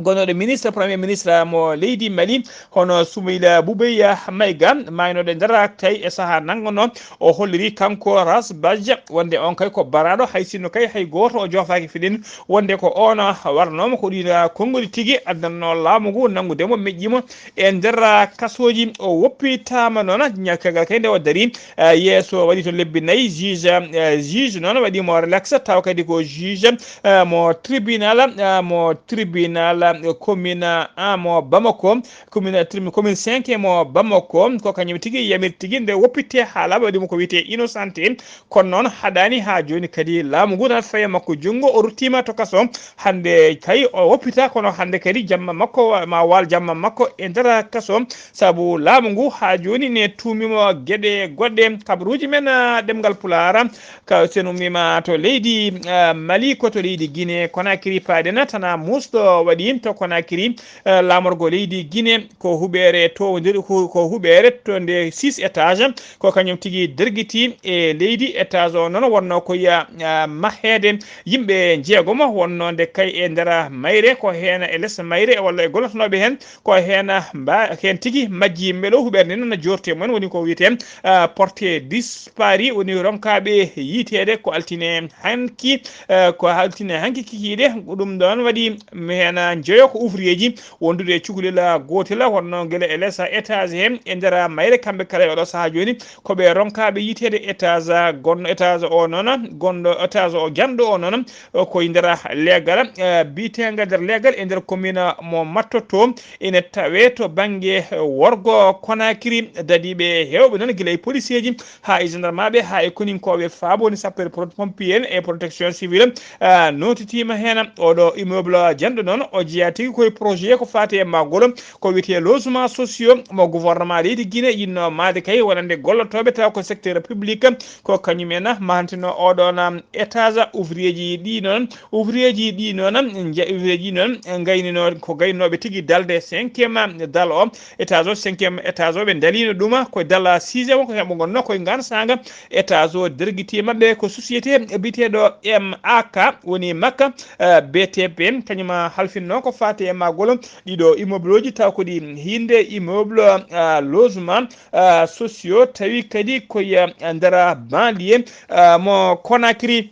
gonnooɗo ministre, premier ministre mo leydi Mali, hono Soumaïla Boubèye Maïga, maaynooɗo e nder tawi e sahaa nannganoo, o holliri kanko Ras Bath wonde on kay ko baraaɗo, hay sinno kay hay gooto o joofaaki fiɗin, wonde ko oon warnooma ko ɗiin konnguɗi tigi addannoo laamu ngu nanngude mo, meƴƴi mo e nder kasooji. O woppitaama noon, ñakkagal kay nde o darii, eh, yeeso waɗi to lebbi nayi, juge, eh, juge noon waɗi mo relax, taw kadi ko juge, eh, mo tribunal, eh, mo tribunal, eh, commune, ah, mo Bamako, commune, tribunal commune cinq mo Bamako, ko kañum tigi yamir tigi nde woppitte haa laaɓa, waɗi mo ko wiyetee innocenté. Kono noon haɗaani haa jooni kadi laamu ngu nana fayi e makko junngo, o ruttiima to kaso. Hannde kay o woppitaa, kono hannde kadi jamma makko wa-, ma waal jamma makko e nder kaso. Sabu laamu ngu haa jooni ne tuumii mo geɗe goɗɗe. Kabaruuji men, ah, ɗemngal Pulaar, ka sen ummiima to leydi, ah, Mali, ko to leydi Guinée Conakry paaɗen, tana muusɗo waɗi to Conakry, ah, laamorgo leydi Guinée, ko huɓeere to nde hu-, ko huɓeere to nde six étage, ko kañum tigi dergiti e leydi. Étage o noon wonnoo ko ya, ah, maheede yimɓe jeegomo, wonnoo nde kay e nder mayre, ko heen e les mayre walla e gollotonooɓe heen, ko heen mba-, heen tigi majji. Mbele huɓeere nde noon no joorte mum woni ko wiyetee, ah, porté disparu, woni ronkaaɓe yiyteede ko altine hanki, eh, ko altine hanki kikiiɗe. Ɗum ɗoon waɗi mi heen njeyo ko ouvrier ji wondude e cukalel gootel, wonnoo gila e les étage heen e nder mayre. Kamɓe kala e oɗo sahaa jooni ko ɓe ronkaaɓe yiyteede étage gonɗo, étage o noon, gonɗo étage o janɗo o noon, o ko e nder leegal, eh, biyeteenga nder leegal e nder commune mo Mattoto, ene tawee to bannge worgo Conakry. Dadiiɓe heewɓe noon, gila e policeeji haa e gendarmeɓe, haa e koninkooɓe faabo woni sapeur pro-, pompier en e protection civile, ah, nootitiima heen. Oɗo immeuble janɗo noon, o jeyaa tigi koye projet ko faati e maggol, ko wiyetee logement sociaux mo gouvernement leydi Guinée yiɗno maade kay wonande gollotooɓe tawa ko secteur public, ko kañum en mahantino oɗon étage. Ouvrier ji ɗi noon, ouvrier ji ɗi noon, ouvrier ji noon ngaynino ko gaynooɓe tigi dalde cinquième dal o, étage o, cinquième étage o ɓe ndalino ɗuma ko dal sixième o, ko heɓo ngonno koye ngan sanga. Étage o dergiti maɓɓe ko société biteɗo M A K woni Makka, eh, B T P, kañum halfinno ko faati e magol ɗiɗo immeuble uji taw ko ɗi hinde immeuble, ah, logement, ah, sociaux tawi kadi koye, ah, nder banlieue, ah, mo Conakry.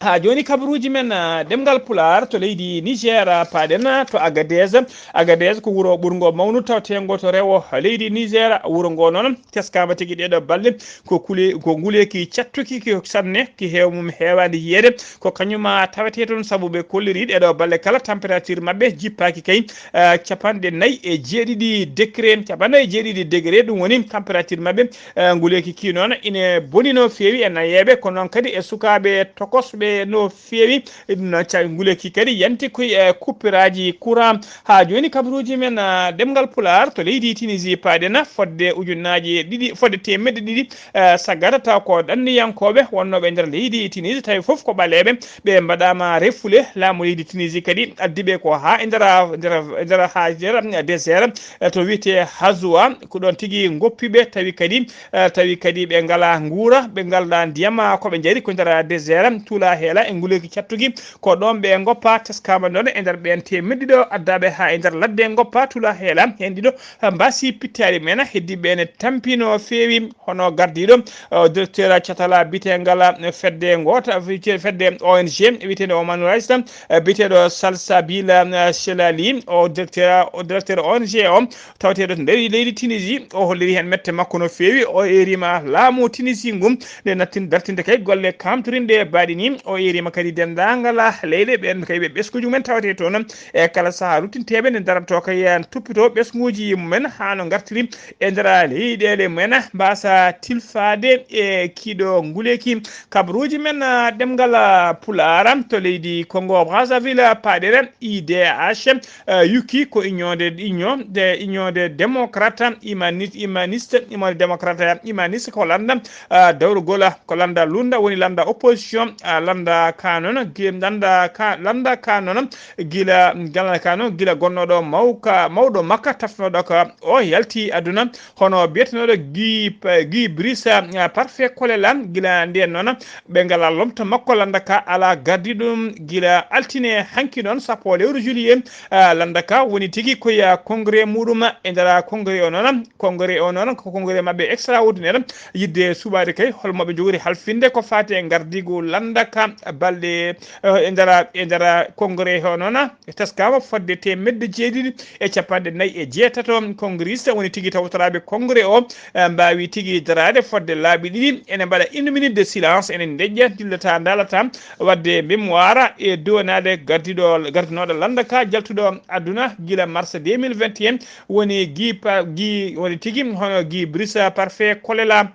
Ha joni kabaruji men, ah, ɗemgal Pulaar to leydi Niger, ah, paɗen, ah, to Agadez. Agadez ko wuro ɓurgo mawnu tawtengo to rewo leydi Niger. Wuro ngo noon teskama tigi ɗeɗo balɗe ko kule, ko nguleyki cattuki ko sanne ki heew mum heewani yiyeede. Ko kañum tawete toon sabu ɓe kolliri ɗeɗo balɗe kala température maɓɓe jippaki kay, ah, capanɗe nayi e jeeɗiɗi degré, capanɗe nayi e jeeɗiɗi degré, ɗum woni température maɓɓe, ah, nguleyki ki noon ine boni no feewi e nayeeɓe, ko noon kadi e sukaaɓe tokosɓe no feewi. Ɗum noon ca-, nguleyki kadi yanti koye, eh, kuppiraaji courant. Ha joni kabaruji men, ah, ɗemgal Pulaar to leydi Tunisie paɗen fodde ujunnaaji ɗiɗi, fodde teemedde ɗiɗi, eh, saggata taw ko ɗanniyankooɓe wonnooɓe nder leydi Tunisie tawi fof ko ɓaleeɓe. Ɓe mbaɗama refule, laamu leydi Tunisie kadi addi ɓe ko ha e nder, nder, nder ha nder désert, eh, to wiyete Hazwa, ko ɗon tigi goppi ɓe, tawi kadi, eh, tawi kadi ɓe ngala nguura, ɓe ngala ndiyam, ah, ko ɓe jari ko nder désert, tuula heela e nguleyki cattuki, ko ɗon ɓe goppa, teskama noon e nder ɓen teemedde ɗiɗo addaɓe ha e nder ladde goppa, tuula heela hen ɗiɗo, ah, mbasi pittaali men, heddi ɓen tampino feewi, hono gardiɗo, eh, directeur catala bitengal, eh, fedde ngota, fedde O N G wiyetende Oman Rights, eh, biteɗo Salsabila, eh, Shelali, o directeur, o directeur O N G o, taweteɗo to nder leydi Tunisie, o holliri hen mette makko no feewi, o erima laamu Tunisie ngu, nde nattin dartinde kay golle kamtorinɗe baɗi ni, o erima kadi dendagal leyɗe ɓen kay ɓe ɓeskuji mumen tawete toon, e kala saha ruttinteɓe nde daranto kay yan toppito ɓesnguji mumen ha no gartiri e nder leyɗele mumen mbasa tilfade e kiɗo nguleyki kabaruji men, ah, ɗemgal, ah, Pulaar to leydi Congo Brazzaville paɗen I D H, ah, yukki ko union de, union de, union de démocrate humaniste, humaniste, union de démocrate humaniste ko landa, ah, dawrugol, ko landa lunda woni landa opposition, ah, landa ka noon, gi-, landa ka, landa ka noon gila, landa ka noon gila gonnoɗo mawka, mawɗo makka tafnoɗo ka o yalti aduna. Hono biyeteɗo Guy, Guy Brice, ah, Parfait Kolela, gila nden noon ɓe ngala lomto makko landa ka ala gardi ɗum gila altine hanki noon sappo lewru juillet, ah, landa ka woni tigi koye congrès muɗum e nder congrès o noon, congrès o noon ko congrès maɓɓe extraordinaire yidde suɓade kay holmo ɓe jogori halfinde ko fati e gardigu landa ka balɗe, eh, e nder, e nder congrès o noon. E teskama fodde teemedde jeeɗiɗi e capanɗe nayi e jeetato congrès woni tigi tawtoraɓe congrès o, eh, mbawi tigi darade fodde laabi ɗiɗi. Ene mbaɗa une minute de silence, ene deƴƴa, dillata, ndalata, wadde mémoire e duwanade gardiɗo, gardinoɗo landa ka jaltuɗo aduna gila mars deux mille vingt et un, woni Guy Pa-, Guy, woni tigi hono Guy Brice Parfait Kolela.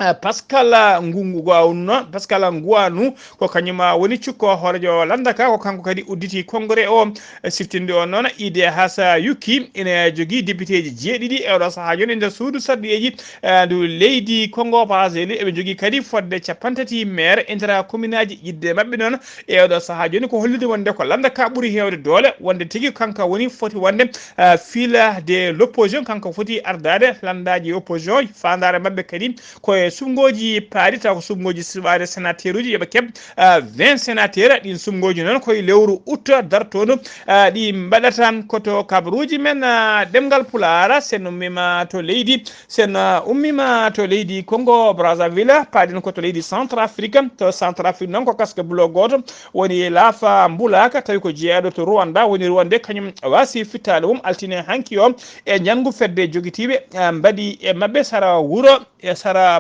Ah, Pascal Ngu-, Ngu-, Nguano, Pascal Nguanu, ko kañum, ah, woni cukko hoorejo landa ka, ko kanko kadi udditi congrès o. Eh, siftinde o noon, I D H yukki ina jogii députéji jeeɗiɗi e oɗo sahaa jooni e nder suudu sarɗiyeeji, eh, ndu leydi Congo Brazzaville. Eɓe jogii kadi fodde capanɗe tati maire intercommunaaji. Yidde maɓɓe noon e oɗo sahaa jooni ko hollude wonde ko landa ka ɓuri heewde doole, wonde tigi kanko woni foti wonde, eh, fil de l'opposition, kanko foti ardaade landaaji opposition. Faandaare maɓɓe kadi ko e suɓngooji paaɗi, taw ko suɓngooji suɓaade sénateur uji, yoɓe keɓ, ah, vingt sénateur. Ɗin suɓngooji noon ko e lewru août dartoondu, ah, ɗi mbaɗata ko to kabaruuji men, ah, ɗemngal Pulaar. Sen ummima to leydi, sen, ah, ummima to leydi Congo Brazzaville, paaɗen ko to leydi Centrafrique. To Centrafrique noon ko casque bleu gooto woni laafa mbulaaka, tawi ko jeyaɗo to Rwanda, woni Rwanda, kañum waasi fittaade mum altine hanki o e njanngu fedde jogitiiɓe, ah, mbaɗi e maɓɓe sara wuro e sara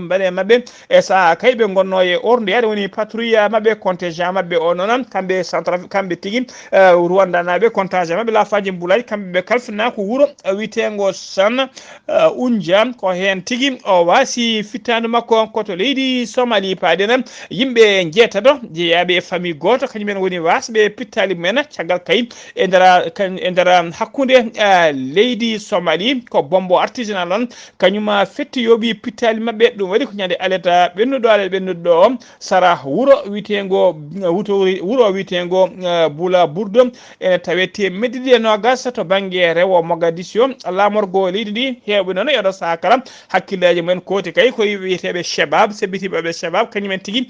mbaɗe maɓɓe e saha kay ɓe gonno e ornde yaade woni patrouille maɓɓe contingent maɓɓe o noon kamɓe centre kamɓe tigi rwanda naɓe contingent maɓɓe lafaji mbulaji kamɓe ɓe kalfina ko wuuro wiyetego san unja ko hen tigi o wasi fittandu makko koto leydi somali paɗena yimɓe jeetato jeeyaɓe e famille goto kañumen woni wasɓe pittali mumen caggal kay e nder e nder hakkude leydi somali ko bombo artisanal on kañum fetti yooɓi pittali maɓɓe ɗum waɗi ko ñande aleta ɓennuɗo ale ɓennuɗo o sara wuro wiyetego wutori wuro wiyetego bula burdo ene tawe temedde ɗiɗi e nogas to bangge rewo mogadisio laamorgo leydi ndi hewɓe noon e oɗo saha kala hakkillaji mumen kooti kay koye wiyeteɓe chebab sebitiɓeɓe chebab kañumen tigui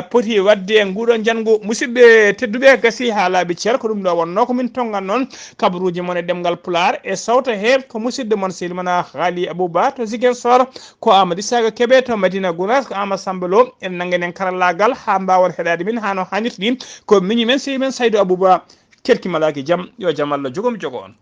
poti wadde e nguɗo janngo musidɓe tedduɓe gasi ha laaɓi ceer ko ɗum ɗo wonno ko min tongan noon kabaruji mon e ɗemgal pulaar e sawta he ko musidɗo mon sehil mon haali abouba to ziguinchor ko amadou isaga keɓe to madina gounas ko amadou samba lo en nangen en karallagal ha mbawen heɗade min hano hannirta ni ko miñi men sehil men saydo abouba kelki malaki jaam yo jaam allah jogomi jogo on